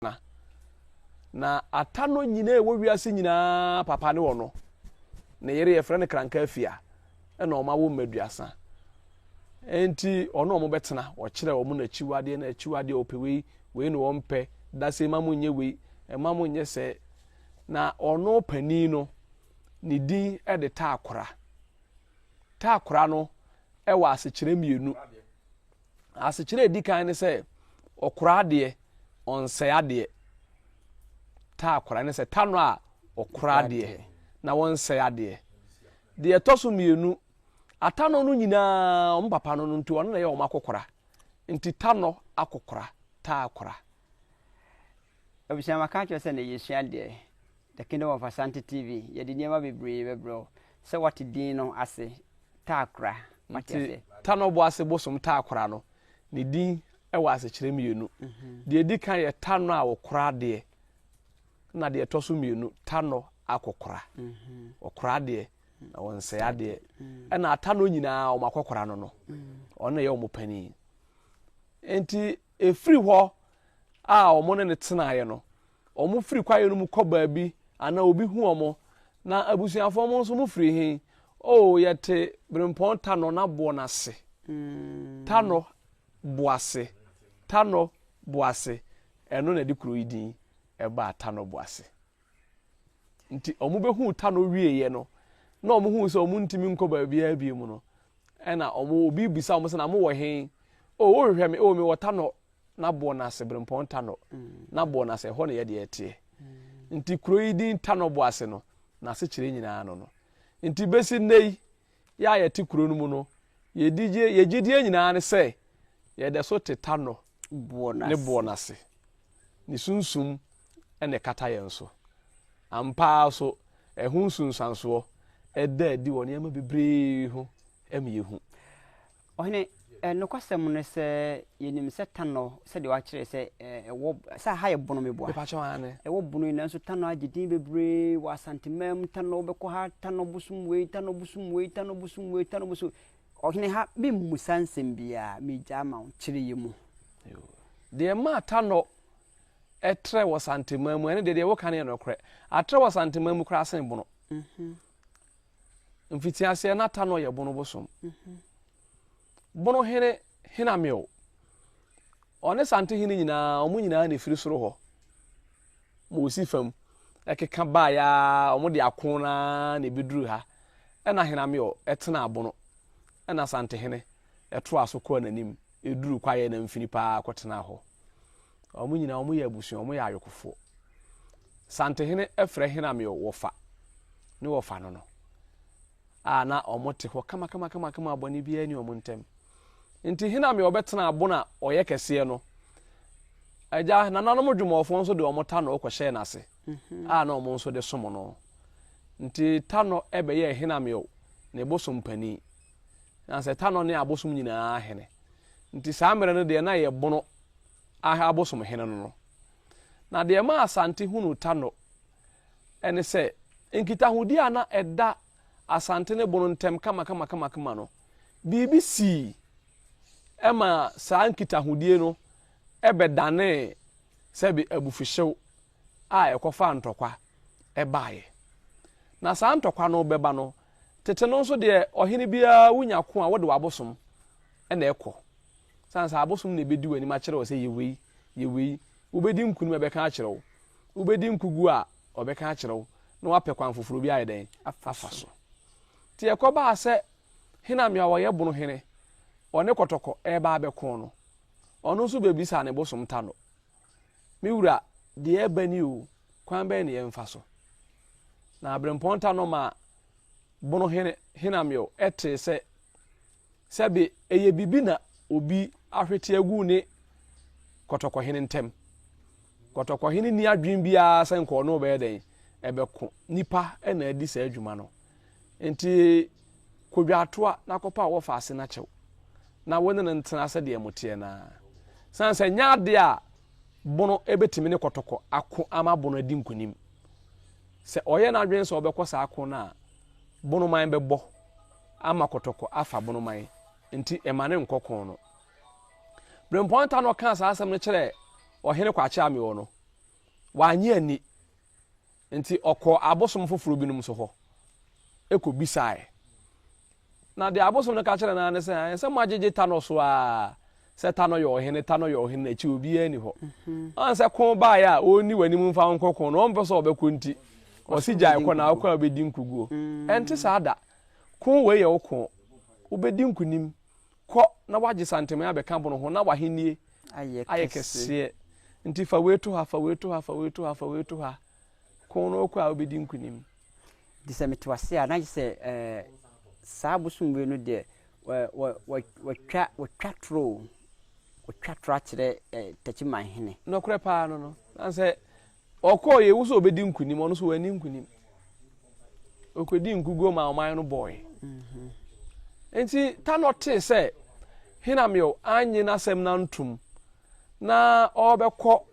Na na ata no nyinaa ɛwɔ wiase nyinaa papa ne ɔno. Ne yere yɛfrɛ no Kranka Afia ɛna wɔn awo mma aduasa. Enti ɔno wɔn bɛtena, ɔkyerɛ wɔn n'akyiwadeɛ na akyiwadeɛ ɔpɛ wei, wei na wɔn pɛ, dase ma mo nyɛ wei, ɛma mo nyɛ sɛ. Na ɔno panin no, ne din de Taakora. Taakora no ɛwɔ asekyerɛ mmienu. Asekyerɛ a ɛdi kan ne sɛ, ɔkora adeɛ, ɔnsɛe adeɛ. Ta akora ne sɛ ta no a ɔkora adeɛ na wɔnsɛe adeɛ. Deɛ ɛtɔ so mmienu, atanɔ no nyinaa wɔn papa no no nti ɔno na ɛyɛ wɔn akɔkora. Nti tanɔ akɔkora, ta akora. Abusua maka akyerɛ sɛ na yɛsua adeɛ. The Kingdom of Asante TV, yɛde nneɛma bebree bɛbrɛ wo. Sɛ woate din no ase, Taakora, woate Nti aseɛ. Tanɔboase bosom Taakora no, ne din wɔ asekyerɛ mmienu. Deɛ ɛdi kan yɛ Tanɔ a ɔkora adeɛ, ɛna deɛ ɛtɔ so mmienu, Tanɔ akɔkora. Ɔkora adeɛ na ɔnsɛe adeɛ. Ɛna Atanɔ nyinaa wɔn akɔkora no no, ɔno na ɛyɛ wɔn panin. Nti ɛfiri hɔ a wɔne no tenaeɛ no, wɔfiri kwaeɛ no mu kɔ baabi anaa obi hu wɔn, na abusuafoɔ mo nso mofiri he? Oh, yɛte Berempɔn Tanɔ n'aboɔ no ase. Tanɔ Boase, Tanɔ Boase, ɛno na ɛde kuro yi din ɛbaa Tanɔ Boase. Nti wɔbɛhuu Tanɔ wieeɛ no, na wɔhuu sɛ wɔntumi nkɔ baabiara bio mu no, ɛna wɔn, obi bisa wɔn sɛ na mowɔ he? Oh, wohwehwɛ me? Oh, mewɔ Tanɔ n'aboɔ no ase, Berempɔn Tanɔ n'aboɔ no ase, ɛhɔ na yɛdeɛ ɛteɛ. Nti kuro yi din Tanɔ Boase no, n'asekyerɛ nyinaa no no. Nti bɛsi nnɛ yi, yɛ a yɛte kuro no mu no, yɛdi gye, yɛ gyidie nyinaa ne sɛ, yɛda so te Tanɔ ne boɔ no ase. Ne sunsum na ɛkata yɛn so. Ampa ara nso, ɛho nsunsuansoɔ da adi wɔ nneɛma bebree ho ma yɛhu. Ɔhene, nokwasɛm ne sɛ, yɛnim sɛ Tanɔ, sɛdeɛ wɔakyerɛ sɛ ɛwɔ, sɛ ha yɛ Bono meboa. Mepakyɛw, aane. Ɛwɔ Bono yi, nanso Tanɔ agye din bebree wɔ Asanteman mu. Tanɔ, wobɛkɔ ha, Tanɔ bosom wei, Tanɔ bosom wei, Tanɔ bosom wei, Tanɔ bosom. Ɔhene, ha memmusa nsɛm biara, megyaa ma wo, kyerɛ yɛn mu. Yoo. Deɛ ɛmaa Tanɔ trɛɛ wɔ Asanteman mu, ɛno deɛ, deɛ woka no yɛ nokorɛ. Atrɛ wɔ Asanteman mu koraa sen Bono. Mfitiaseɛ na Tanɔ yɛ Bono bosom. Bono hene Henameo, ɔne Sante hene nyinaa, wɔn nyinaa na ɛfiri soro hɔ ma wɔsi fam ɛkeka baeɛ ara, wɔn de ako no ara na ɛbɛduru ha. Ɛna Henameo tenaa Bono, ɛna Sante hene ɛtoaa so kɔɔ n'anim ɛduru kwaeɛ no mfini paa kɔtenaa hɔ. Wɔn nyinaa wɔyɛ abusua, wɔyɛ ayokofoɔ. Santehene frɛ Henamio wɔfa ne wɔfa no no a na wɔte hɔ kamakamakamakama a bɔne biara nni wɔn ntam. Nti Henamio bɛtena abono a ɔyɛ kɛseɛ no. Agya, nananom dwomɔfoɔ nso de wɔn tanɔ kɔhyɛɛ n'ase a na wɔn nso de som no. Nti tanɔ bɛyɛɛ Henamio ne bosom panin. Na sɛ tanɔ ne abosom nyinaa hene. Nti saa mmerɛ no deɛ na ɛyɛ bono aha abosom hene no no. Na deɛ ɛmaa Asante hunuu Tano ne sɛ, nkitahodie a na ɛda Asante ne Bono ntam kamakamakamakama no, biribi sii ma saa nkitahodie no bɛdanee sɛbe abufuhyew a ɛkɔfaa ntɔkwa baeɛ. Na saa ntɔkwa no bɛba no, tete no nso deɛ ɔhene biara wonya ko a wode w'abosom na ɛkɔ. Sane sɛ abosom na ɛbɛdi w'anim akyerɛ wo sɛ yɛ wei, yɛ wei. Wobɛdi nkunim a ɛbɛka akyerɛ wo. Wobɛdi nkuguo a ɔbɛka akyerɛ wo na woapɛ kwan foforɔ bi ayɛ dɛn? Afa so. Nti ɛkɔbaa sɛ Hename a ɔyɛ Bono hene, ɔne Kɔtɔkɔ reba abɛko no, ɔno nso bɛbisaa ne bosom Tano, Me wura, deɛ ɛreba ni o, kwan bɛn na yɛmfa so? Na Aberempɔn Tano maa Bono hene Henamio tee sɛ sɛbe ɛyɛ biribi na obi ahwete agu ne Kɔtɔkɔhene ntam. Kɔtɔkɔhene nni adwene biara sɛ nka ɔno ɔbɛyɛ dɛn ɛbɛko. Nipa na adi saa adwuma no. Nti kɔdwa atoa na kɔpa a wɔfa ase no akyɛw na wo ne no ntena sɛdeɛ moteɛ no ara. Sane sɛ nyɛ adeɛ a Bono bɛtumi ne Kɔtɔkɔ ako ama Bono adi nkonim. Sɛ ɔyɛ n'adwene sɛ ɔbɛkɔ saa ko no a, Bonoman bɛbɔ ama Kɔtɔkɔ afa Bonoman, nti mma no nkɔ ko no. Berempɔn Nta na ɔkaa saa asɛm no kyerɛɛ Ɔhene Kwakye Amewo no. Wannye anni. Enti ɔkɔɔ abosom foforɔ binom nso hɔ kɔbisaeɛ. Na deɛ abosom no ka kyerɛɛ no ara ne sɛ, Ɛɛ, sɛ moagyegye Tanɔ so ara sɛ Tanɔ yɛ ɔhene, Tanɔ yɛ ɔhene, n'akyi obiara nni hɔ. Ɔn sɛ ko baeɛ a, ɔnni w'anim mfa wo nkɔ ko no, ɔmpɛ sɛ ɔbɛkɔ nti, ɔse gyae kɔ na wokɔ a wobɛdi nkoguo. Ɛnte saa da. Ko wei yɛ wo ko. Wobɛdi nkonim. Kɔ na woagye Santeman abɛka bono ho na w'ahennie ayɛ kɛseɛ. Nti fa wei to ha, fa wei to ha, fa wei to ha, fa wei to ha. Ko no wokɔ a wobɛdi nkonim. Nti sɛ mete w'ase a, na kyerɛ sɛ ɛɛ saa bosom wei no deɛ wɔ wɔ wɔtwa wɔtwa toro o, wɔtwa toro akyerɛ ɛɛ Takyiman hene. Nɔkorɛ paa no no, na sɛ ɔkɔɔ yɛ wo sɛ ɔbɛdi nkonim, ɔno nso wanni nkonim. Ɔkɔdii nkuguo maa ɔman no bɔɔe. Nti Tanɔ tee sɛ Henamio annye n'asɛm no antom na ɔrebɛkɔ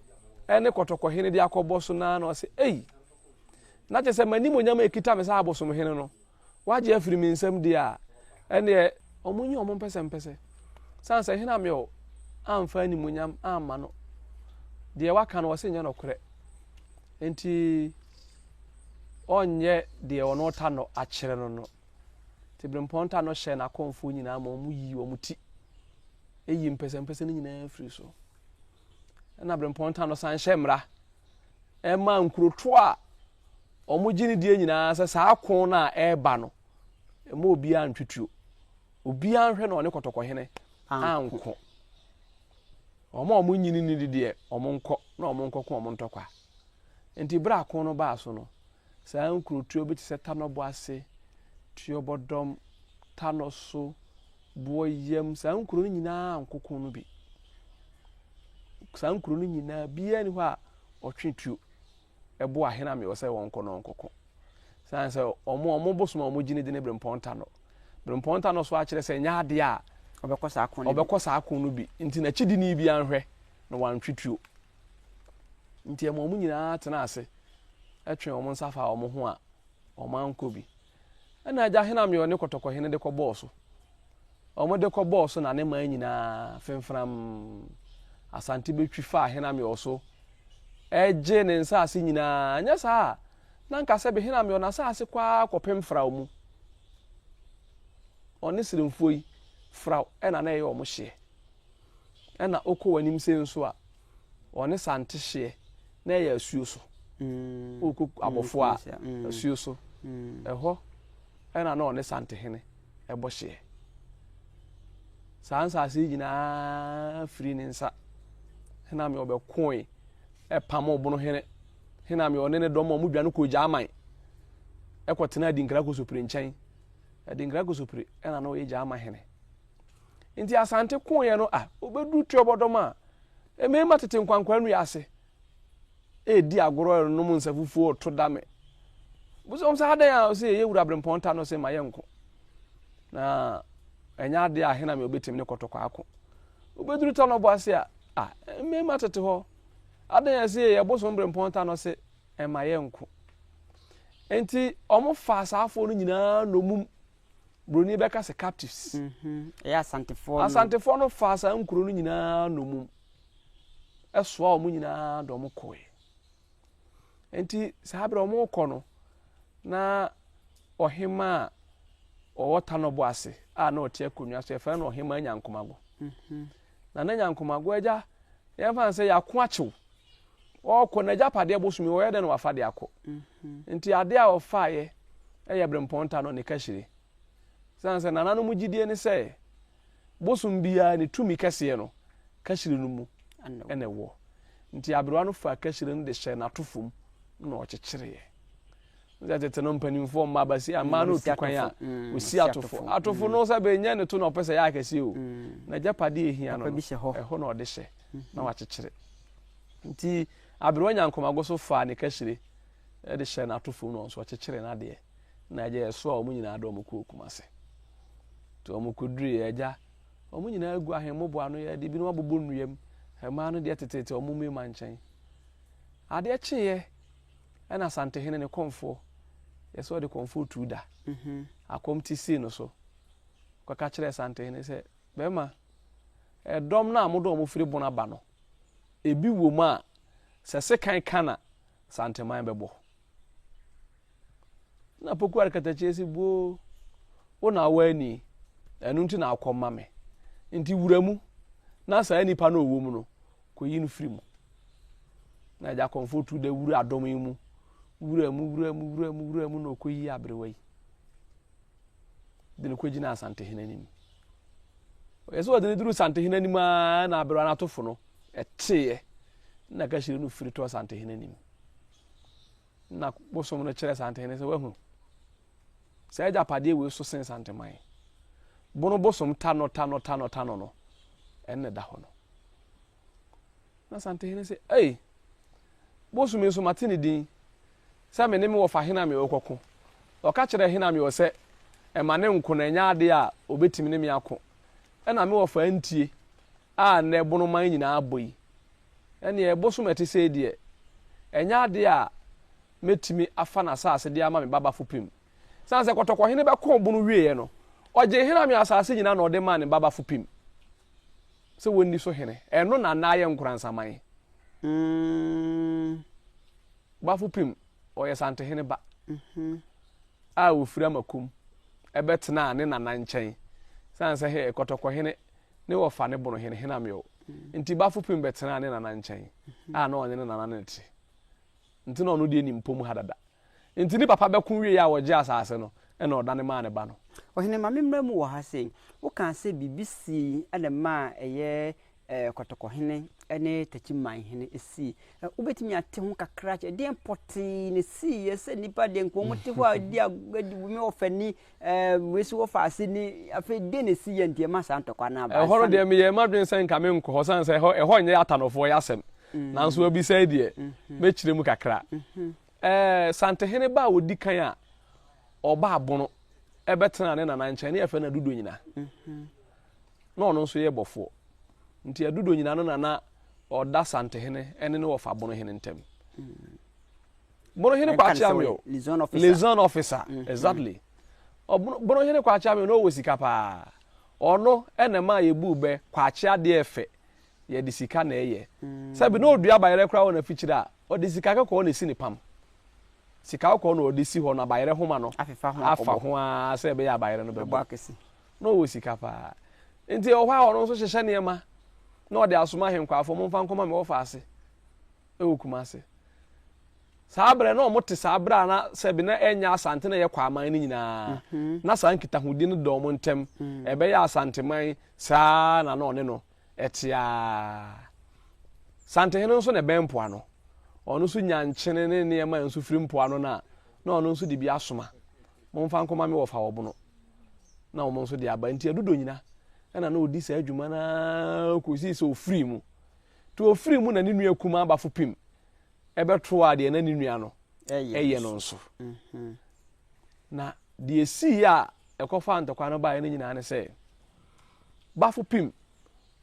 ne kɔtɔkɔhene de akɔbɔ so no ara na ɔse, Ei! Na kyerɛ sɛ m'animuonyam a ɛkita me sɛ abosomhene no, woagye afiri me nsam deɛ a, ɛnneɛ wɔnyi wɔn mpɛsɛmpɛsɛ. Sane sɛ Henamio amfa animuonyam amma no, deɛ waka no ɔse nyɛ nɔkorɛ. Enti ɔnyɛ deɛ ɔno Tanɔ akyerɛ no no. Nti Berempɔn Tanɔ hyɛɛ n'akɔmfoɔ nyinaa ma wɔyii wɔn ti yi mpɛsɛmpɛsɛ no nyinaa firi so. Ɛna Berempɔn Tanɔ san hyɛ mmara ɛma nkurotoɔ a wɔgye ne die nyinaa sɛ saa ko no a ɛreba no, ɛma obiara ntwituo. Obiara nhwɛ na ɔne kɔtɔkɔhene anko. Wɔn a wɔnnyini nni de deɛ, wɔnkɔ na wɔnkɔko wɔn ntɔkwa. Enti berɛ a ko no baa so no, saa nkurotoɔ bi te sɛ Tanɔboase, Tuobɔdɔm, Tanɔso, Boɔyam, saa nkuro no nyinaa anko ko no bi. Saa nkuro no nyinaa, biara nni hɔ a ɔtwe tuo boa Ahenameɔ sɛ wɔnkɔ na wɔnkɔko. Sane sɛ wɔn wɔn bosom a wɔgye ne di ne Berempɔn Tanɔ. Berempɔn Tanɔ so akyerɛ sɛ ɛnyɛ adeɛ a ɔbɛkɔ saa ko no bi. Ɔbɛkɔ saa ko no bi. Nti n'akyidini bi anhwɛ na wantwe tuo. Nti ɛma wɔn nyinaa tena ase twee wɔn nsa faa wɔn ho a wɔankɔ bi. Ɛna agya Henameɔ ne Kɔtɔkɔhene de kɔbɔɔ so. Wɔde kɔbɔɔ so na ne man nyinaa femfram. Asante bɛtwi faa Henameɔ so gyee ne nsaase nyinaa. Anyɛ saa a, na anka sɛbe Henameɔ n'asaase kɔ ara kɔpem Frao mu. Ɔne Seremfoɔ yi, Frao na na ɛyɛ wɔn hyeɛ. Ɛna wokɔ w'anim sei nso a, ɔne Sante hyeɛ na ɛyɛ asuo so. Wokɔ abɔfoɔ a, asuo so. Ɛhɔ na na ɔne Santehene bɔ hyeɛ. Saa nsaase yi nyinaa firi ne nsa. Hena me ɔbɛkoe ɛpam ɔbono hene. Hena me ɔne ne dɔm a wɔdwane kɔɔ Gyaman ɛkɔtena Adinkra Kosopire nkyɛn. Adinkra Kosopire ɛna na ɔyɛ Gyaman hene. Nti Asante koeɛ no a, ɔbɛduru Tuobɔdɔm a, mmarima tete nkwankwaa nnua ase redi agorɔ renom nsa fufuo reto dame. Bisa wɔn sɛ adɛn a ɔsɛ yɛyɛ wura berempɔn ta no sɛ ma yɛnko. Na ɛnyɛ adeɛ a hena me ɔbɛtumi ne kɔtɔkɔ ako. Wobɛduru ta no ɔbɔ ase a, a mmarima tete hɔ. Adɛn a ɛsɛ yɛyɛ bosom berempɔn ta no sɛ ɛma yɛnko. Nti wɔn faa saa afoɔ no nyinaa nnommum. Buroni bɛka sɛ captives. Mhm. Ɛyɛ Asantefoɔ no. Asantefoɔ no faa saa nkuro no nyinaa nnommum. Ɛsoa wɔn nyinaa de wɔn kɔe. Nti saa berɛ wɔn rekɔ no, na ɔhema a ɔwɔ Tanɔbo ase a na ɔte akonnwa so, yɛfrɛ no ɔhema Nyankomago. Mhm. Na na Nyankomago agya, yɛmfa no sɛ yɛako akyew. Ɔrekɔ n'agyapadeɛ bosome, ɔyɛ dɛn na wafa de akɔ? Mhm. Nti adeɛ a ɔfaeɛ yɛ berempɔn ta no ne kahyire. Sane sɛ nananom gyidie ne sɛ bosom biara ne tumi kɛseɛ no kahyire no mu na ɛwɔ. Nti aberewa no faa kahyire no de hyɛɛ n'atofo mu na ɔkyekyereeɛ. Sɛ tete no mpanimfoɔ mma abasia mmaa no otu kwan a osi atofo. Atofo no sɛ bɛnyɛ ne to na ɔpɛ sɛ ɛyɛ akɛseɛ o. N'agyapadeɛ ehia no no, ɛhɔ na ɔde hyɛ na wakyekyere. Nti aberewa Nyankomago so faa ne kahyire de hyɛɛ n'atofo mu na ɔno nso ɔkyekyeree n'adeɛ. Na agya ɛsoa wɔn nyinaa de wɔn kɔɔ Kumase. Nti wɔn kɔduruiɛ agya, wɔn nyinaa gu ahemmoboa ano yɛ de binom abobɔ nnua mu. Mmaa no deɛ teteete wɔn mmarima nkyɛn. Adeɛ kyeeɛ ɛna Asantehene ne kɔmfoɔ, yɛ sɛ ɔde kɔmfoɔ tuu da. Mhm. Akɔm ti sii no so. Kɔka kyerɛɛ Asantehene sɛ, bɛrima, ɛdɔm no a mode wɔn firi Bono aba no, ebi wɔ mu a, sɛ sekan ka na. Santeman bɛbɔ. Na Pokuare katakyie se buo, wo na awɔ ani, ɛno nti na akɔm ma me. Nti wura mu na saa nipa no ɔwɔ mu no, kɔyi no firi mu. Na agya kɔmfoɔ tu da wura dɔm yi mu, wura mu, wura mu, wura mu, wura mu na ɔkɔyi aberewa yi. De no kɔgyina Asantehene anim. Ɔyɛ sɛ ɔde no duru Santehene anim ara na aberewa no atofo no ɛteeɛ na kahyire no firi tɔ Santehene anim. Na bosom no kyerɛ Santehene sɛ wahu saa agyapadeɛ wei so sen Santeman. Bono bosom ta no ta no ta no ta no no ɛnna ɛda hɔ no. Na Santehene sɛ ei bosom yi nso mate ne din sɛ me ne me wɔfa Hename rekɔko. Ɔka kyerɛɛ Hename sɛ ɛma ne nko na ɛnyɛ adeɛ a ɔbɛtumi ne me ako. Ɛna me wɔfa antie a nnɛ bonoman nyinaa bɔ yi. Ɛnneɛ bosom a ɛte sei deɛ, ɛnyɛ adeɛ a mɛtumi afa n'asase de ama me ba Bafopim. Ɛsiane sɛ Kɔtɔkɔhene bɛkoo bono wieeɛ no, ɔgyee Hename asase nyinaa na ɔde maa ne ba Bafopim sɛ wɔnni so hene. Ɛno na nnɛ ayɛ Nkoransaman. Bafopim, ɔyɛ Santehene ba a ɔfiri Amakom bɛtenaa ne nana nkyɛn. Ɛsiane sɛ Kɔtɔkɔhene ne wɔfa ne bono hene Henameow nti Bafo Pim bɛtenaa ne nana nkyɛn a na ɔne ne nana no te. Nti na ɔno deɛ nim pom ha dada. Nti ne papa bɛko wieɛ a wɔgyee asase no ɛna ɔdane maa ne ba no. Ɔhene ma me mmra mu wɔ ha sei. Wokaa sɛ biribi sii na ɛmaa ɛyɛ Kɔtɔkɔhene ne Takyimanhene sii. Wobɛtumi ate ho kakra kyɛ deɛn pɔtee na ɛsiiɛ sɛ nnipa deɛ nka wɔn te hɔ a di agorɔ me ɔfani wei so wɔfa ase ni afei deɛn na ɛsiiɛ nti ɛma saa ntɔkwa no aba. Ɛhɔ no deɛ meyɛɛ m'adwene sɛ nka menkɔ hɔ sane sɛ ɛhɔ ɛhɔ nyɛ atanɔfoɔ yɛ asɛm nanso abisa yi deɛ mɛkyerɛ mu kakra. Ɛɛ Santehene ba a ɔdi kan a ɔba abono ɛbɛtenaa ne nana nkyɛn ne yɛfrɛ no Adudonyina. Na ɔno nso yɛ bɔfoɔ. Nti Adudo nyina no na na ɔda Santehene ne ne wɔfa Bonohene ntam. Bonohene Kwakye Amio, liaison officer, mm-hmm. exactly. Bonohene Kwakye Amio na ɔwɔ sika paa. Ɔno na ɛma yɛbuu bɛ Kwakye adeɛ ɛfɛ, yɛde sika na ɛyɛ. Mm. Sɛbi na ɔdua bayerɛ koraa wɔ n'afikyire a, ɔde sika kɔkɔɔ na ɛsi ne pam. Sika kɔkɔɔ na ɔde si hɔ na bayerɛ homa no afa ho ara sɛ ɛbɛyɛ abayerɛ no bɛbɔ. Na ɔwɔ sika paa. Nti ɛwɔ hɔ a ɔno nso hyehyɛ nneɛma na ɔde asoma ahenkwaafo, momfa nkɔma me wɔfa ase wɔ Kumase. Saa berɛ na wɔte saa berɛ a na sɛbi na ɛnyɛ Asante na ɛyɛ Kwaman no nyinaa. Mhm. Na saa nkitahodi no da wɔn ntam. Mm. Ɛbɛyɛ Asanteman saa na na ɔne no ɛte ara. Santehene nso na ɛbɛn mpoano. Ɔno nso nya nkyene ne nneɛma a nso firi mpoano no a, na ɔno nso de bi asoma. Momfa nkɔma me wɔfa wɔ bono. na wɔn nso de aba. Nti Adudo nyina ɛna na ɔdi saa adwuma no ara kɔsii sɛ ɔfirii mu. Nti ɔfirii mu na ne nua kumaa Bafo Pim ɛbɛtoaa deɛ na ne nua no ɛyɛ no nso. Mhm. Na deɛ ɛsiiɛ a ɛkɔfaa ntɔkwa no baeɛ no nyinaa ne sɛ Bafo Pim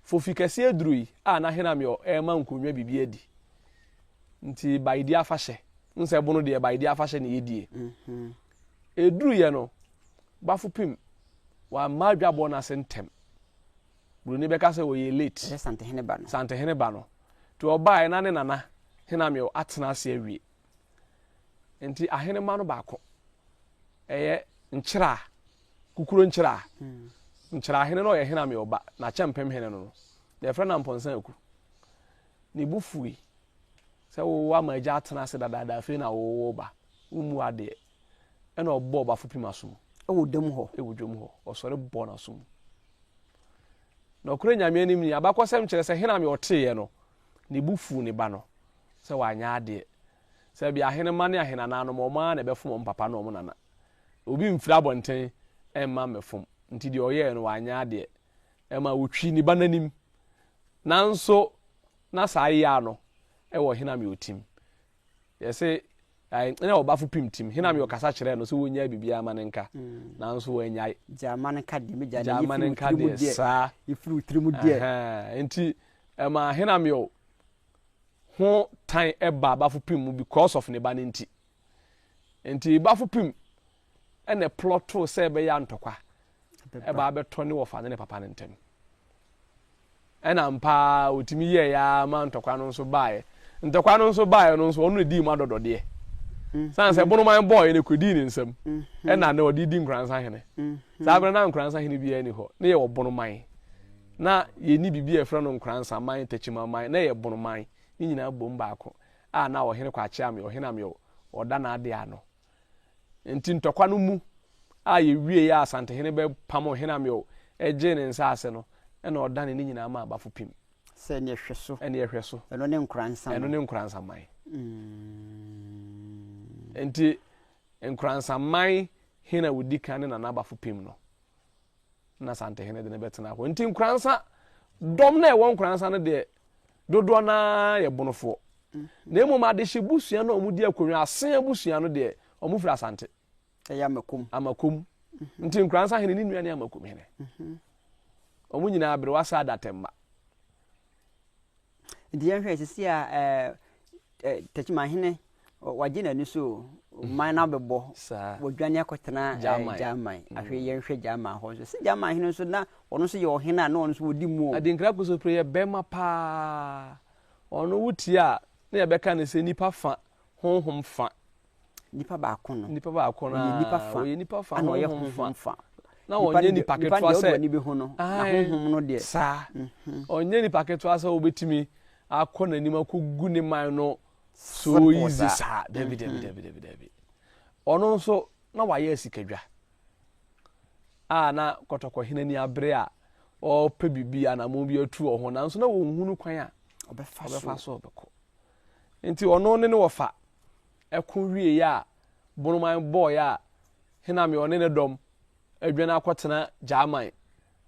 fofi kɛseɛ duru yi a na Henameɔ ɛrema nkonnwa biribi adi. Nti Baedi afahyɛ, nsɛ bono deɛ Baedi afahyɛ na yɛdie. Mhm. Ɛduruiɛ no, Bafo Pim, wamma adwabɔ no ase ntɛm. Buroni bɛka sɛ ɔyɛ late. Ɛsɛ Santehene ba no. Santehene ba no. Nti ɔbaeɛ na ne nana Henamio atena ase awie. Nti ahenemma no baako, ɛyɛ Nkyera, Kukuro Nkyera. Mm. Nkyera hene no ɔyɛ Henamio ba, n'akyɛmpem hene no no. Yɛfrɛ no Ampɔnsa Aku. Ne bo fui sɛ wo ama agya atena ase dadaada afei na wo ba, wommu adeɛ. Ɛna ɔbɔɔ Bafo Pim asom. Ɛwɔ dwam hɔ. Ɛwɔ dwam hɔ. Ɔsɔre bɔɔ n'asom. Nɔkorɛ Nyame anim ni, abakɔsɛm kyerɛ sɛ Hename ɔteeɛ no, ne bo fuu ne ba no sɛ wanyɛ adeɛ. Sɛ bia ahenemma ne ahenananom, wɔn ara na ɛbɛfom wɔn papa ne wɔn nana. Obi mfiri abɔnten mma mmɛfom. Nti deɛ ɔyɛeɛ no, wanyɛ adeɛ. Ɛma ɔtwii ne ba no anim. Nanso na saa yea no wɔ Hename Otim. Yɛse na ɔbafo pim tim. Hena me ɔkasa kyerɛɛ no sɛ wonnyae biribiara ma no nka, mm. nanso wannyae. Gyaa ma no nka deɛ, megyaa no ma no nka deɛ saa. Yɛfiri wo tirim deɛ. Nti ɛma hena me ho tan ɛba abafo pim mu because of ne ba no nti. Nti bafo pim ɛna plɔtoo sɛ ɛbɛyɛ ntɔkwa ɛba abɛtɔ ne wɔfa ne ne papa no ntam. Ɛna ampa ara ɔtumi yɛeɛ ara ma ntɔkwa no nso baeɛ. Ntɔkwa no nso baeɛ no nso, ɔno na ɛdii mu adɔdɔdeɛ. Sane sɛ Bonoman bɔeɛ no, ɛkɔdii ne nsam. Ɛna na ɔde di Nkoransa hene. Saa berɛ no na Nkoransa hene biara nni hɔ. Na yɛwɔ Bonoman. Na yɛnni biribi a yɛfrɛ no Nkoransa man, Takyiman man. Na ɛyɛ Bonoman. Ne nyinaa bom baako a na ɔhene Kwakye Ameyaw, Ɔhene Ameyaw, ɔda n'adeɛ ano. Enti ntɔkwa no mu a yɛwieeɛ a Asantehene bɛpam Ɔhene Ameyaw gyee ne nsaase no, ɛna ɔdane ne nyinaa maa Bafo Pim. Sɛ neɛ hwɛ so. Ɛneɛ hwɛ so. Ɛno ne Nkoransa no. Ɛno ne Nkoransa man. Enti Nkoransa man hene a ɔdi kan ne Nana Bafo Pim no. Na Asantehene de no bɛtena hɔ. Nti Nkoransa, dɔm no a ɛwɔ Nkoransa no deɛ, dodoɔ no ara yɛ Bonofoɔ. Na mmom adehye busua no a wɔdi akonnwa, Asen abusua no deɛ, wɔfiri Asante. Ɛyɛ Amakom. Amakom. Nti Nkoransa hene ne nua ne Amakom hene. Wɔn nyinaa aberewa sɛ adatemma. Nti yɛnhwɛ sisi a ɛɛ eh, Techimanhene wagye n'ani so o, man no abɛbɔ, wadwane akɔtena eh, German. Mm. Afei yɛnhwɛ German hɔ nso. Sɛ German hene nso na ɔno nso yɛ ɔhene a na ɔno nso wɔdi mu o. Adinkra Kosopre yɛ bɛrima paa. Ɔno wotie a na yɛbɛka no sɛ nipa fa, honhom fa. Nipa baako no. Nipa baako no. Ɔyɛ nipa fa. Ɔyɛ nipa fa. Ana ɔyɛ honhom fa. Na ɔnyɛ nipa ketewa sɛ. Nipa deɛ ɔde bɛhu no. Na honhom no deɛ. Saa. Mhm. Ɔnyɛ nipa ketewa sɛ wobɛtumi akɔ n'anim akɔgu ne man no so easy saa. Dabi dabi mhm. dabi dabi dabi. Ɔno nso na wayɛ asikadwa a na kɔtɔkɔhene ani abere a ɔrepɛ biribi anammɔn bi atu wɔ ho nanso na wɔnhunu kwan a ɔbɛfa so ɔbɛkɔ. Nti ɔno ne ne wɔfa ɛko wieeɛ a Bonoman bɔeɛ a Hename ɔne ne dɔm adwane akɔtena Gyaman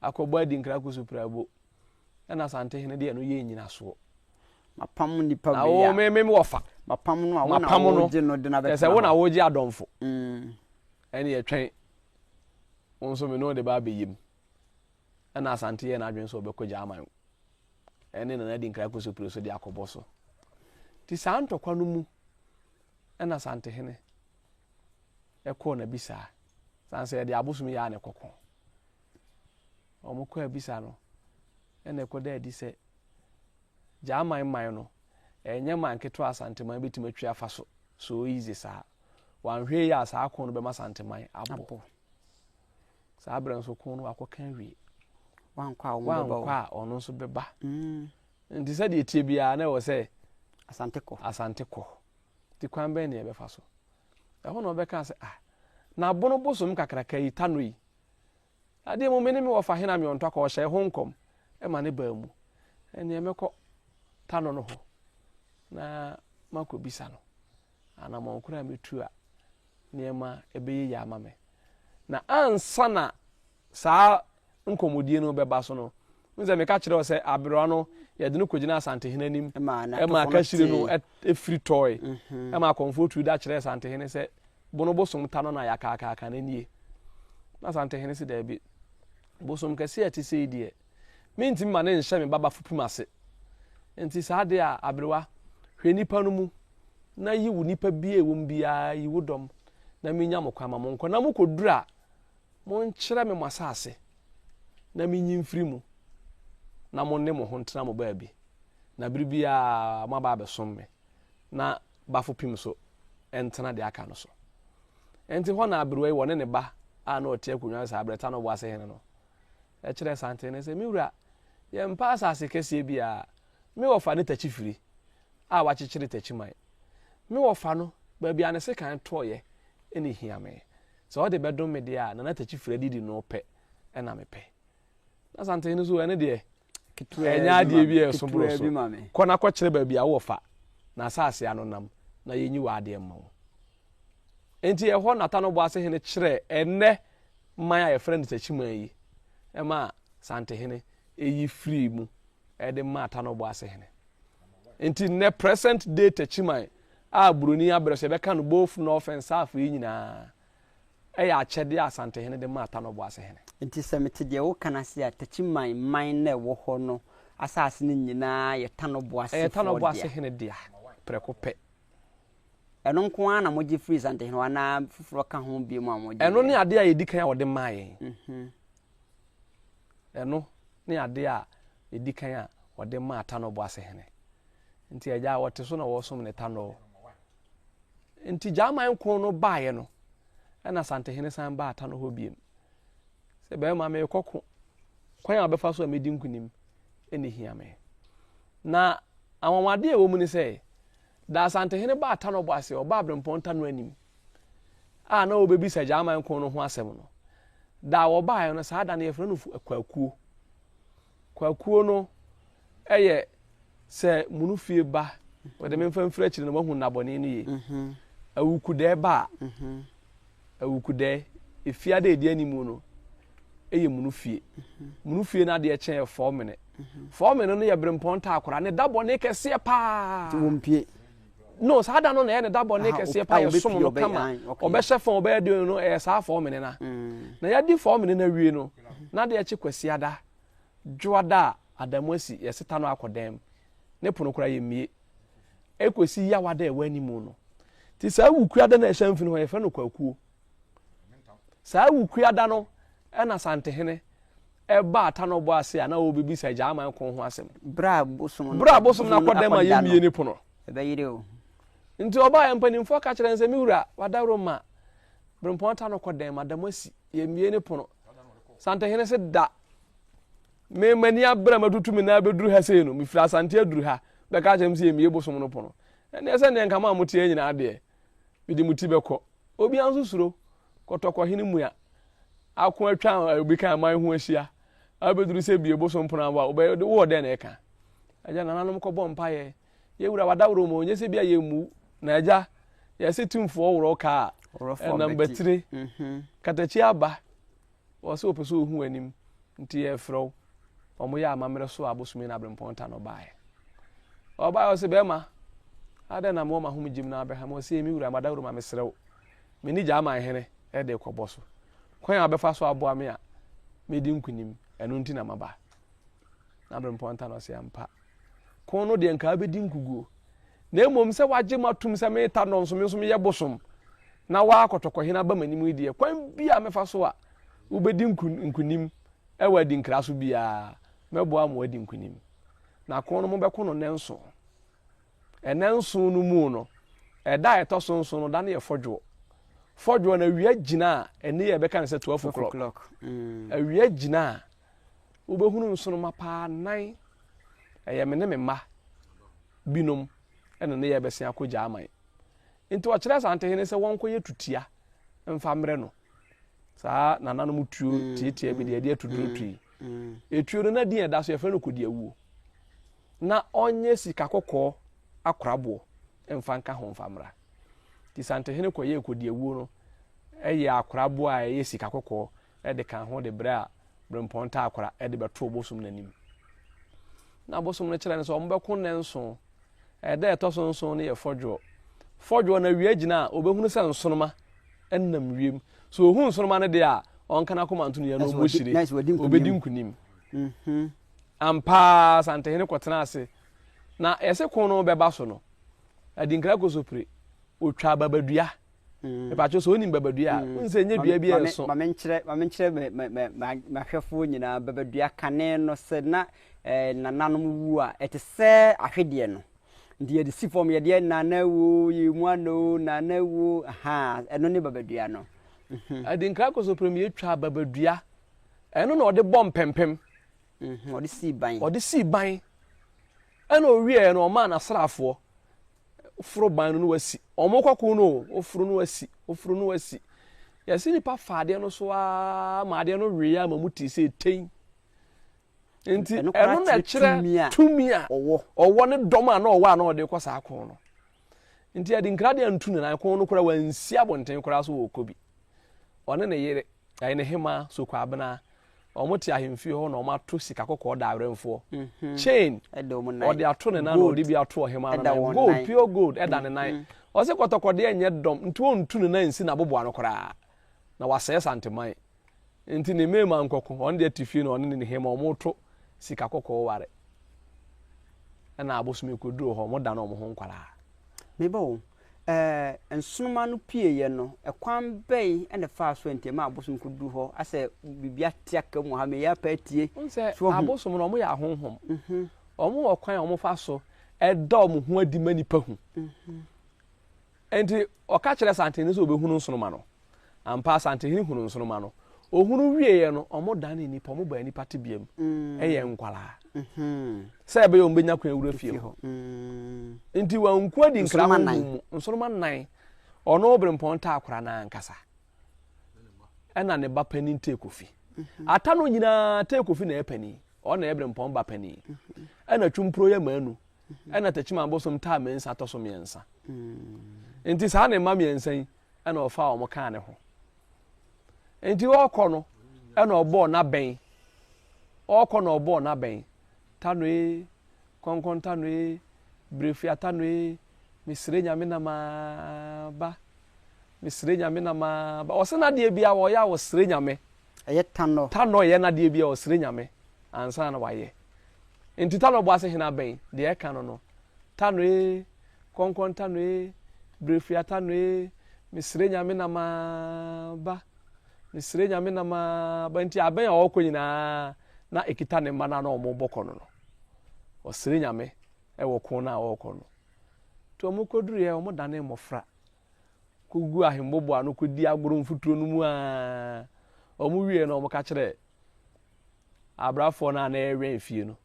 akɔbɔ Adinkra Kusuprabo ɛna Asantehene de ɛno yɛɛ nyinasoɔ. Mapam nipa Na wo me me wɔfa. Mapam no a wo na wogye no de no abɛtena hɔ. Kyerɛ sɛ wo na wogye adɔmfo. Ɛne ɛtwɛn wo nso me ne wo de ba abɛyɛ mu. Ɛna Asante yɛɛ n'adwene sɛ ɔbɛkɔ Gyaman ɛne Nana Adinkra Kosopire so de akɔbɔ so. Nti saa ntɔkwa no mu ɛna Asantehene ɛkɔɔ n'abisaa. San sɛ yɛde abosom yi ara na ɛkɔko. Wɔn kɔ abisa no ɛna ɛkɔda adi sɛ Gyaman man no ɛnyɛ man ketewa Asanteman bɛtumi atwi afa so so easy saa. Wanhwɛ yie a saa ko no bɛma Asanteman abɔ. Saa berɛ nso ko no wakɔka awie. Wankɔ a wɔn bɛba Wankɔ a ɔno nso bɛba. Mm. Nti sɛdeɛ ɛteɛ biara na ɛwɔ sɛ Asante kɔ. Asante kɔ. Nti kwan bɛn na yɛbɛfa so? Ɛhɔ na ɔbɛka sɛ ah, na abono bosom kakraka yi, Tano yi, adeɛ mu me ne me wɔfa hena me ɔntɔ akɔ ɔhyɛ ho nkɔm ɛma ne baa mu. Ɛneɛ mɛkɔ Tano no hɔ na makɔbisa no anammɔn koro a mɛtu a nneɛma bɛyɛ yie ama me. Na ansa na saa nkɔmmɔdie no bɛba so no, n sɛ meka kyerɛ wo sɛ aberewa no yɛde no kɔgyina Asantehene anim ma kahyire no firi tɔe mhm. ma akɔmfoɔ turu da kyerɛɛ Asantehene sɛ bono bosom ta no na yɛakaakaaka no nie. Na Asantehene se daabi, bosom kɛseɛ a ɛte sei deɛ mentumi ma ne nhyɛ me baba fopim ase. Nti saa deɛ a aberewa hwɛ nnipa no mu na yi wo nipa bi a ɛwɔ mu biara, yi wo dɔm, na menya mo kwan ma monkɔ. Na mokɔduru a, monkyerɛ me mo asase, na menyi mfiri mu, na mo ne mo ho ntena mo baabi. Na bere biara moaba abɛsom me, na bafo pim so ntena deɛ aka no so. Enti hɔ na aberewa yi, wɔne ne ba a na ɔte akonnwa saa berɛ, Tanoboase hene no, kyerɛɛ Santehene sɛ, Me wura, yɛmpɛ asase kɛseɛ biara, me wɔfa ne takyifiri, a wakyekyere takyiman. Me wɔfa no, baabi a ne sekan tɔeɛ na ɛhia me. Sɛ ɔde bɛdom me deɛ a, Nana Takyifiri adidi no pɛ na mepɛ. Na Asantehene nso, ɛno deɛ, ɛnyɛ adeɛ bi a ɛso boro so. Kɔ na kɔkyerɛ baabi a wowɔ fa na asase ano nam na yɛnyi w'adeɛ mma wo. Enti ɛhɔ na Tanoboase hene kyerɛɛ ɛnnɛ man a yɛfrɛ no Takyiman yi maa Santehene yi firii mu de maa Tanoboase hene. Nti nnɛ present day Techiman a buroni abrɛ so yɛbɛka no both north and south yi nyinaa ɛyɛ akyɛdeɛ a Asantehene de maa Tanoboase hene. Nti sɛ mete deɛ woka no ase a, Techiman man no a ɛwɔ hɔ no asase no nyinaa yɛ Tanoboasefoɔ Ɛyɛ dea. Tanoboase hene dea prɛko pɛ. Ɛno nko ara na mogye firii Asantehene hɔ anaa foforɔ ka ho bio a mogyeeɛ? Ɛno ne adeɛ a ɛdi kan a wɔde maa yɛn. Ɛno ne adeɛ a ɛdi kan a wɔde maa Tanoboase hene. Nti agya a wɔte so na wɔsom ne tanɔɔ. Nti Gyaman ko no baeɛ no, ɛna Asantehene san baa Tanɔ hɔ biem. Sɛ bɛrima merekɔ ko, kwan a wɔbɛfa so a mɛdi nkunim ɛna hia me. Na anwanwadeɛ a ɛwɔ mu ne sɛ, da Asantehene baa Tanɔ bɔ ase, ɔbaa Berempɔn Tanɔ anim a na ɔrebɛbisa Gyaman ko no ho asɛm no, da a wɔbaeɛ no, saa da no yɛfrɛ no Kwakuo. Kwakuo no yɛ sɛ munu fie ba, wɔde me mfa mfiri akyire no wahu nnabɔne no yie. Mhm. Awukudɛɛ ba a, mhm. awukudɛɛ, efiada a ɛdi animu no yɛ munu fie. Mhm. Munu fie no adeɛ kyɛn yɛ fɔmene. Fɔmene no yɛ berempɔn taakora, ne da bɔne kɛseɛ paa. Wɔmpie. No, saa da no na ɛyɛ ne da bɔne kɛseɛ paa, yɛsom no kama. Ɔbɛhyɛ fam, ɔbɛyɛ deɛ no, ɛyɛ saa fɔmene no. Mm. Na yɛadi fɔmene no awie no, na adeɛ kye kwasiada. Dwoada a Adamu asi yɛ seta no akɔ dan mu, ne pono koraa yɛmmie, ɛkɔsi Yawada a ɛwɔ animu no. Nti saa Wukuada no a ɛhyɛ mfini hɔ yɛfrɛ no Kwakuo. Saa Wukuada no ɛna Santehene ɛba Atanɔbɔ ase a na ɔrebɛbisa Gyaman ko ho asɛm. Berɛ a bosom no Berɛ a bosom no akɔ dan mu a yɛmmie ne pono. Ɛbɛyere o. Nti ɔbaeɛ mpanimfoɔ ka kyerɛ no sɛ me wura wadaworo ma Berempɔn Atanɔ kɔ dan mu Adamu asi yɛmmie ne pono. Santehene se da Me m'ani abere a matutu me nan abɛduru ha sei no, mefiri Asante aduru ha, bɛka akyerɛ me sɛ yɛmmie bosom no pono. Ɛnneɛ sɛ nneɛ nka mo a moteɛ nyinaa deɛ, mede mo ti bɛkɔ. Obiara nso suro Kɔtɔkɔhene mua ako atwa obi kan aman ho ahyia abɛduru sɛ bie bosom pono aboa wobɛyɛ wowɔ dɛn na ɛka. Agya nananom kɔbɔ mpaeɛ yɛ wura wadaworo mu ɔnyɛ sɛ bi a yɛmmu na agya yɛse tumfoɔ worɔ kaa ɛnam batire mhm. katakyi aba Wɔ sɛ wɔpɛ sɛ wɔhu w'anim nti yɛrefrɛ wo. Wɔyɛ amammerɛ so a bosome na aberempɔn ta na ɔbaeɛ. Ɔbaeɛ ɔse bɛrima adɛn na mewɔ m'ahomegye mu na abɛha me? Ɔse me wura madawuro ma mesrɛ wo. Me ne Gyaman hene de rekɔbɔ so. Kwan a wobɛfa so aboa me a mɛdi nkonim ɛno nti na maba. Na aberempɔn ta no ɔse ampa. Ko no deɛ nka wobɛdi nkuguo. Na mmom sɛ wagye m'atom sɛ meta nɔ nso me nso meyɛ bosom na waa kɔtɔkɔhene aba m'anim yi deɛ, kwan bi a mɛfa so a wobɛdi nkunim wɔ adinkra so biara, mɛboa ma wadi nkunim. Na ko no mobɛko no nnɛnson. Ɛnɛnson no mu no, ɛda a ɛtɔ so nson no, da no yɛ fɔdwoɔ. Fɔdwoɔ no awia gyina a, ɛne yɛ ɛbɛka no sɛ 12 o'clock. Mm. Awia gyina a, wobɛhunu nsoroma paa nan. Ɛyɛ me ne me mma binom ɛna ne yɛ bɛsen akɔ Gyaman. Nti ɔkyerɛ Asantehene sɛ wɔnkɔyɛ tutia mfa mmerɛ no. Saa nananom tuo mm, tiatia bi deɛ ɛde atuduro mm, tui. Mm. Etuo no na din ɛda so yɛfrɛ no kodiawuo. Na ɔnyɛ sika kɔkɔɔ akoraboɔ mfa nka ho mfa mmra. Nti Santehene kɔyɛɛ kodiawuo no ɛyɛ akoraboɔ a ɛyɛ sika kɔkɔɔ de ka ho de brɛ a berempɔn taakora de bɛtoo bosom no anim. Na bosom no kyerɛ no sɛ wɔbɛko nnanson. Ɛda a ɛtɔ so nson no yɛ fɔdwoɔ. Fɔdwoɔ no awia gyina a, ɔbɛhunu sɛ nsoroma nam wiem. So ɔhu nsoroma no deɛ a, ɔnka n'akoma nto ne yam na ɔmmɔ hyire. Ɔbɛdi nkonim. Mhm. Ampa ara Asantehene kɔtena ase. Na yɛse ko no bɛba so no, Adinkra Kosopire, ɔtwa babadua. Mepatwo sɛ wonim babadua a, wohu sɛ ɛnyɛ dua bi a ɛso. Ma menkyerɛ ma menkyerɛ m'ahwɛfoɔ nyinaa babadua kane no sɛ na nananom wu a ɛte sɛ ahwedeɛ no. Nti yɛde si fam yɛdeɛ nana wuo yɛ mu ano o nana wuo ahaa ɛno ne babadua no. Adinkra Kosopere yɛtwa babadua ɛno na ɔde bɔ mpɛmpem. Ɔde sii ban. Ɔde sii ban ɛna ɔwieɛ no ɔmaa n'asraafoɔ Woforo ban no na wasi. Wɔn kɔko no o, woforo no wasi, woforo no wasi. Yɛsi nipa fa adeɛ no so aa ma adeɛ no wee ama mu ti sɛ etɛn. Nti ɛno na ɛkyerɛ tumi a ɔwɔ ne dɔm a na ɔwɔ a na ɔde kɔ saa ko no. Nti adinkra deɛ ntu ne nan ko no koraa wansi abɔnten koraa so wɔ kɔ bi. Ɔne ne yere, ɛyɛ ne hemaa, Sokwabena, Wɔn te ahemfie hɔ na wɔn ato sika kɔkɔɔ da awɛmfoɔ. Mhm. Chain. Ɔde ato ne nan na ɔde bi ato ɔhemaa no nan. Gold, pure gold ɛda ne nan. Mhm. Ɔse kɔtɔkɔdeɛ nyɛ dɔm nti ɔntu ne nan nsi n'aboboano koraa na wasɛe Santeman. Nti ne mmarima nkɔko, ɔno deɛ te fie na ɔne ne hema wɔn to sika kɔkɔɔ ware. Ɛna abosome kɔduru hɔ, wɔn dane wɔn ho nkwadaa. Meba o, Ɛɛ, nsoromma no pueeɛ no, ɛkwan bɛn na ɛfaa so a nti ɛmaa abosom kɔduru hɔ? Asɛ biribi ate aka mu wɔ ha, meyɛ apa atie. Wohu sɛ abosom no, wɔyɛ ahonhom. Wɔwɔ kwan a wɔfa so. ɛda wɔn ho adi ma nipa hu. Enti ɔka kyerɛ Asantehene sɛ ɔbɛhunu nsoroma no. Ampa Asantehene hunu nsoroma no. Ɔhunu wieeɛ no, wɔdanee nnipa, wɔbaa nnipa tebea mu, ɛyɛ nkwadaa. Sɛ ɛbɛyɛ wɔn bɛnya kwan awura fie hɔ. Nti wɔanku adi nkra honhom mu. Nsoroma nnan. Ɔno Berempɔn Taakora no ankasa. Ɛna ne ba panin Teekofi. Ata no nyinaa Teekofi na ɛyɛ panin. Ɔno na ɛyɛ Berempɔn ba panin. Ɛna Twumpuro yɛ Manu. Ɛna Tekyima Abosom taa Mensa tɔ so mmiɛnsa. Nti saa ne mma mmiɛnsa yi ɛna ɔfaa wɔn kaa ne ho. Nti ɔrekɔ no ɛna ɔbɔɔ n'abɛn. Ɔrekɔ na ɔbɔɔ n'abɛn. Tanoe, kɔnkɔn tanoe, brefua tanoe, mesrɛ Nyame na maba. Mesrɛ Nyame na maba. Ɔsɛ n'adeɛ biara ɔyɛ a ɔsrɛ Nyame. Ɛyɛ tanɔ. Tanɔ yɛ n'adeɛ biara ɔsrɛ Nyame ansa na wayɛ. Nti tanɔ bɔ ase hene abɛn deɛ ɛka no no. Tanoe, kɔnkɔn tanoe, brefua tanoe, mesrɛ Nyame na maba. Mesrɛ Nyame na maba. Nti abɛn a ɔrekɔ nyinaa na ɛkita ne mma no a na wɔrebɔ kɔ no no. Ɔsrɛ Nyame wɔ ko no a ɔrekɔ no. Nti wɔkɔduruiɛ wɔdanee mmɔfra kɔgu ahembobo ano kɔdi agorɔ mfuturo no mu ara. Wɔwieɛ no wɔka kyerɛɛ abrafoɔ no a na ɛrewɛn fie no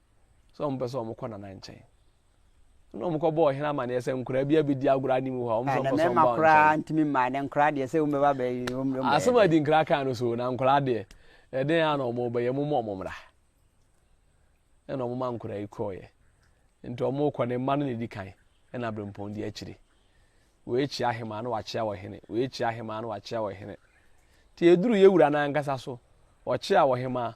sɛ wɔpɛ sɛ wɔkɔ nana nkyɛn. Ɛna wɔkɔbɔɔ ɔhene amaneɛ sɛ nkoraa bi abɛdi agorɔ anim hɔ a wɔn sɛ wɔpɛ sɛ wɔba koraa ntumi mmaa ne nkoraa deɛ sɛ wɔbɛba bɛyi wɔn bɛyɛ. Asɛm a adi nkra kan no so na nkoraa deɛ ɛdɛn a na wɔbɛyɛ mo mɔ wɔn mmra. Ɛna wɔn ma nkoraa yi kɔɔeɛ. Nti wɔn kɔ ne mma no na edi kan ɛna abirempɔn di akyire. Wei kyea ahemaa na wakyea ɔhene, wei kyea ahemaa na wakyea ɔhene. Nti eduru yɛ wura no ankasa so, ɔkyea ɔhemaa.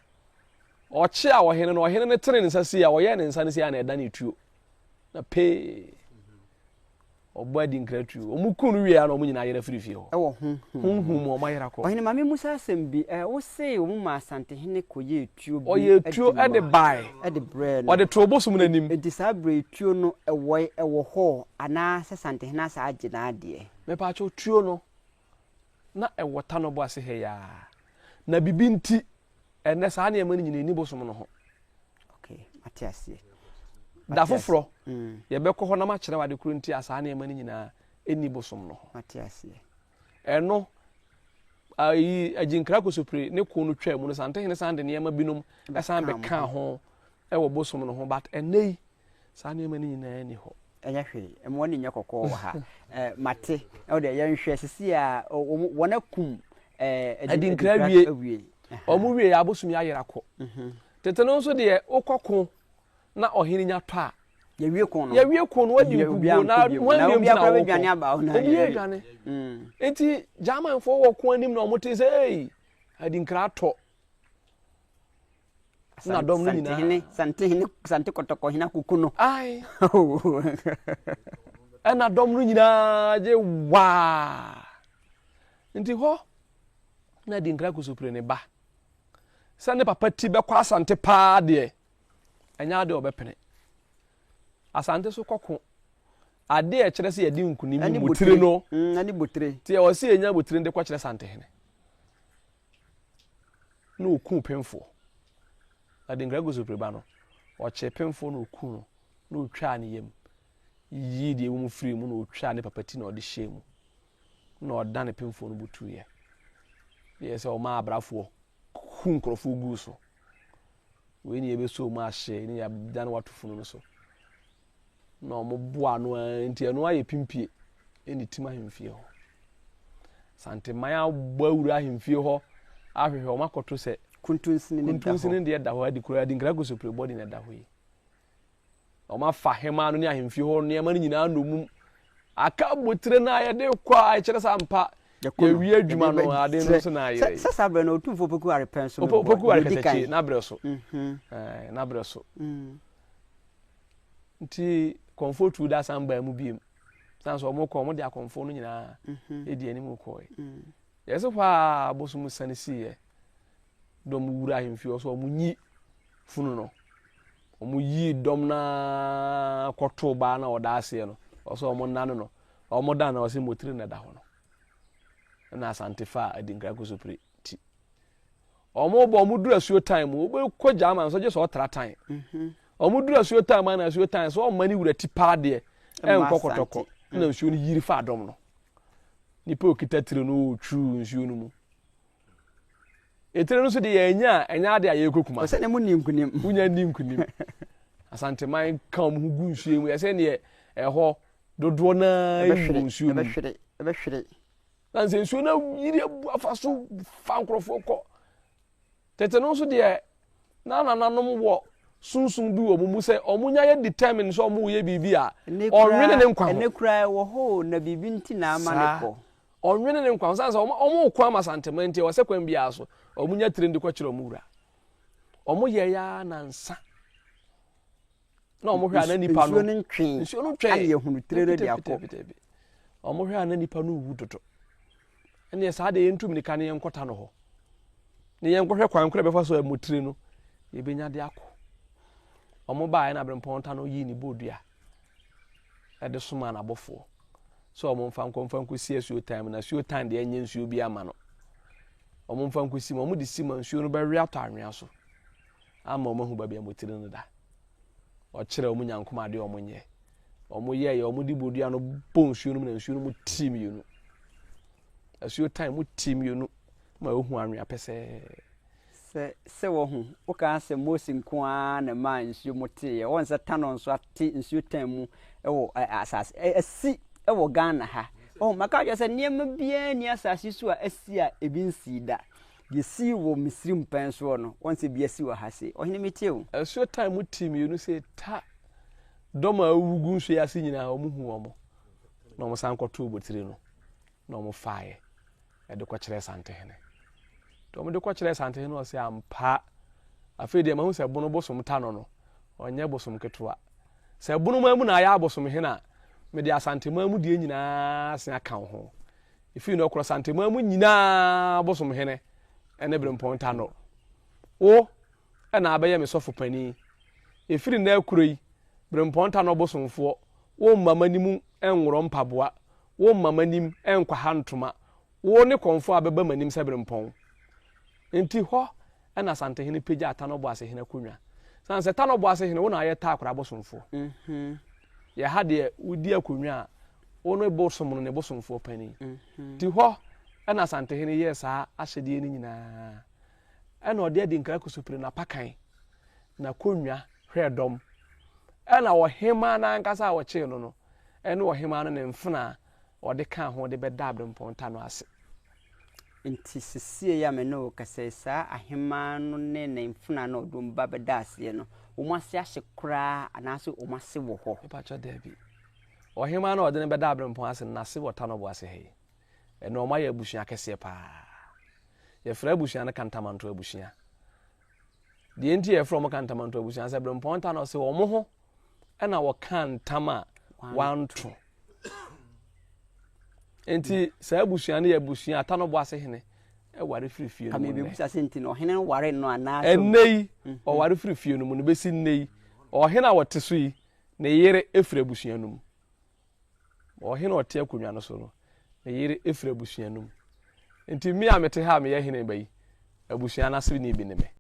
Ɔkyea ɔhene no, ɔhene no tene ne nsa sei a, ɔyɛɛ ne nsa no sei a na ɛda ne tuo. Na pee. Ɔbɔ adi nkra tuo. Wɔn ku no wie a na wɔn nyinaa yera firi fie hɔ. Ɛwɔ honhom mu. Honhom mu wɔn ayera kɔ. Ɔhene ma me musa asɛm bi, ɛ, wo se wɔn maa Asantehene kɔ yɛɛ tuo bi Ɔyɛɛ tuo de de bae. De brɛɛ no. Ɔde too bosom no anim. Enti saa berɛ yi tuo no ɛwɔe, ɛwɔ hɔ anaa sɛ Asantehene asa agye n'adeɛ? Mepaakyɛw tuo no na ɛwɔ Tanɔbo ase ha yi ara. Na bibi nti ɛnnɛ saa nneɛma no nyinaa ɛnni bosom no ho. Okay, mate aseɛ. Da foforɔ mm. yɛbɛkɔ hɔ na makyerɛ wo ade koro nti a saa nneɛma no nyinaa ɛnni bosom no ho. Mate aseɛ. Ɛno ayi agyinkra kosopire ne ko no twaa mu no Santehene san de nneɛma binom ɛsan bɛkaa ho ɛwɔ bosom no ho but ɛnnɛ yi saa nneɛma no nyinaa nni hɔ. Ɛnyɛ hwee, mmoa no nyɛ kɔkɔɔ wɔ ha. Eh, mate. Ɛwɔ deɛ yɛnhwɛ sisi a wɔn akum eh, adinkra awie. Awie. Wɔn wie abosom yi ayera kɔ. Mhm. Tete no nso deɛ wokɔ ko na ɔhene nya tɔ a. Yɛwie ko no. Yɛwie ko no wadi nkuguo na wɔn awie nti na wɔkɔ. Obi adwane. Mm. Nti Germanfoɔ wɔ ko anim na wɔn te sɛ ei adinkra atɔ. Na dɔm no nyinaa. Santehene Sante Kɔtɔkɔhene akoko no. Ae. Ɛna dɔm no nyinaa gye waa. Nti hɔ na Adinkra Kosopire ne ba sɛ ne papa ti bɛkɔ Asante paa deɛ ɛnyɛ adeɛ ɔbɛpene. Asante so kɔko adeɛ a ɛkyerɛ sɛ yɛde nkunim botire no. Ɛne botire. Nti ɛwɔ sɛ yɛnya botire de kɔkyerɛ Santehene. na ɔkuu pemfoɔ. Adinkra Gosopire ba no, ɔkyee pemfoɔ na ɔkuu no, na ɔtwaa ne yam, yiyii deɛ ɛwɔ mu firii mu na ɔtwaa ne papa ti na ɔde hyɛɛ mu, na ɔdane pemfoɔ no butuiɛ. Deɛ sɛ ɔmaa abrafoɔ ku nkurɔfoɔ guu so. Wei ne yɛbɛsɔ mu ahye ne yɛadane wato funu no so. na wɔboa ano ara nti ɛno ayɛ pimpie ɛna tim ahemfie hɔ. Santeman abɔ awura ahemfie hɔ ahwehwɛ wɔn akɔto sɛ kuntunsini ne kuntunsini deɛ da hɔ adi koraa adi nkira kosopire bɔdi na ɛda hɔ yi. Wɔn afa hemaa no ne ahemfie hɔ nneɛma no nyinaa nnommum. Aka abotire no a yɛde kɔ a ɛkyerɛ sɛ ampa yɛwie adwuma no ade no nso na ayerɛ yi. Sɛ saa berɛ no Otumfoɔ Opoku Arepɛ nso mebɔ Opoku Are Katakyi n'abrɛ so. N'abrɛ so. Nti kɔmfoɔ tuu da san baa mu biem. San so wɔn kɔ wɔn de akɔmfoɔ no nyinaa edi anim kɔɛ. Yɛsɛ hɔ a abosom sane siiɛ. Dɔm wura ahemfie hɔ so wɔn nyi funu no. Wɔn yii dɔm no ara kɔtoo baa na ɔda aseɛ no. Ɔsɛ wɔn nane no. Wɔn dan na ɔsɛ motiri na ɛda hɔ no. Ɛna Asante faa Adinkra Kosopire ti. Wɔn bɔ wɔn duru asuo tan mu. Wobɛkɔ German so gye sɛ ɔtra tan. Wɔn duru asuo tan mu ana asuo tan so ɔmma ne wura ti paa deɛ ɛnkɔ kɔtɔkɔ na nsuo no yiri fa dɔm no. Nipa okita tire no ɔtwuu nsuo no mu. Etire no nso de yɛanya a ɛnyɛ ade a yɛrekɔ Kumasi. Ɔsɛ ne mu ni nkunim. Wonya ni nkunim. Asanteman ka wɔn ho gu nsuo mu. Yɛsɛ neɛ ɛhɔ dodoɔ naa gu nsuo mu. Ɛbɛhwere, ɛbɛhwere. Na nsɛ nsuo no yiri abu afa so fa nkurɔfoɔ kɔ. Tete no nso deɛ na nananom wɔ sunsum bi wɔ wɔn mu sɛ wɔn nya yɛ determine sɛ wɔn reyɛ biribi a ɔnwene ne nkwa ho. Ɛnɛ koraa ɛwɔ hɔ o na biribi nti na ama ne kɔ. Ɔnwene ne nkwa ho sane sɛ wɔn reko ama Asanteman nti ɛwɔ sɛ kwan biara so wɔn nya tire de kɔkyerɛ wɔn wura. Wɔn yɛ ya nansa na wɔn hwɛ a na nipa no nsuo no ntwe nsuo no ntwe ana yɛhunu tire no de akɔ. Wɔn hwɛ a na nipa no wu dodo. Ɛnneɛ saa deɛ yɛntu mirika na yɛnkɔta no hɔ na yɛnkɔhwɛ kwan koro a ɛbɛfa so a mmotire no yɛbɛnya de akɔ. Wɔn baeɛ na Aberempɔn ta no yii ne bodua de somaa n'abɔfoɔ sɛ wɔn mfa nkɔ mfa nkɔsi asuo tan mu na asuo tan deɛ ɛnyɛ nsuo bi ama no. Wɔn mfa nkɔsi mu, wɔn de si ma nsuo no bɛwe atɔ anwea so ama wɔn ahu baabi a mmotire no da. Ɔkyerɛ wɔn nyankom adeɛ wɔn nyɛ. Wɔn yɛeɛ, wɔn de bodua no bɔ nsuo no mu na nsuo no mu tii mmienu. Asuo tan mu tii mmienu ma ohu anwea pɛsɛɛ. Sɛ, sɛ wahu, wokaa sɛ Mose nko ara na ɛmaa nsuo mu teeɛ. Wɔn sɛ Tanɔ nso ate nsuo tan mu wɔ ɛ, asase, ɛ, asi wɔ Ghana ha. Ɔho, maka akyerɛ sɛ nneɛma biara nni asase so a asi a ebi nsii da. Deɛ esii wɔ Misrim pɛn soɔ no, wɔn sɛ bi asi wɔ ha sei. Ɔhene metie wo. Asuo tan mu tii mmienu sɛ ta. Dɔm a awuwu gu nsuo yi ase nyinaa, wɔhuu wɔn, na wɔsan kɔtoo botire no, na wɔfaeɛ de kɔkyerɛɛ Santehene. Nti wɔde kɔkyerɛɛ Santehene no, ɔse ampa, afei deɛ mahu sɛ Bono bosom ta no no, ɔnyɛ bosom ketewa. Sɛ Bonoman mu na ayɛ abosomhene a, mede Asanteman mu deɛ nyinaa asen aka wo ho. Ɛfiri no ɔkorɔ Asanteman mu nyinaa bosomhene ne Berempɔn Tanɔ. Wo na abɛyɛ me sɔfo panin. Ɛfiri nnɛ rekoro yi, Berempɔn Tanɔ bosomfoɔ, womma m'anim nworɔ mpaboa, womma m'anim nkwaha ntoma, wo ne kɔmfoɔ a bɛba m'anim sɛ berempɔn. Enti hɔ na Asantehene pagyaa Tanɔ Boasehene akonnwa. Sane sɛ Tanɔ Boasehene, wo na ayɛ Taakora bosomfoɔ. Yɛ ha deɛ wodi akonnwa a, wo ne bosom no ne bosomfoɔ panin. Nti hɔ na Asantehene yɛɛ saa ahyɛdeɛ no nyinaa. Ɛna ɔde adinkra kosopire n'apakan, n'akonnwa hwɛɛ dɔm. Ɛna ɔhemaa no ankasa a wɔkyee no no ne ɔhemaa no ne mfenaa a ɔde kaa ho de bɛdaa Aberempɔn ta no ase. Enti sesie yi a me ne wo rekasa yi, saa ahemaa no ne ne mfenaa no a ɔde wɔn ba bɛdaa aseɛ no, wɔn ase ahye koraa anaase wɔn ase wɔ hɔ? Mepakyɛ daabi. Ɔhemaa no a ɔde no bɛdaa Aberempɔn ase no, n'ase wɔ Tanɔbo ase ha yi. Ɛno wɔayɛ abusua kɛseɛ paa. Yɛfrɛ abusua no Kantamanto abusua. Deɛ nti yɛfrɛ wɔn Kantamanto abusua sɛ Berempɔn ta na ɔsɛ wɔn ho ɛna wɔka ntam a wanto. Nti saa abusua no yɛ abusua Atanɔbɔ ase hene ɛware firi fie no mu nnɛ. Sɛ nti no ɔhene no ware no anaasɛ. Ɛnnɛ yi ɔware firi fie no mu no bɛsi nnɛ yi ɔhene a wɔte so yi ne yere efiri abusua no mu. Ɔhene a ɔte akonnwa no so no, ne yere firi abusua no mu. Nti me a mete ha a meyɛ hene ba yi, abusua no aseni bi ne me.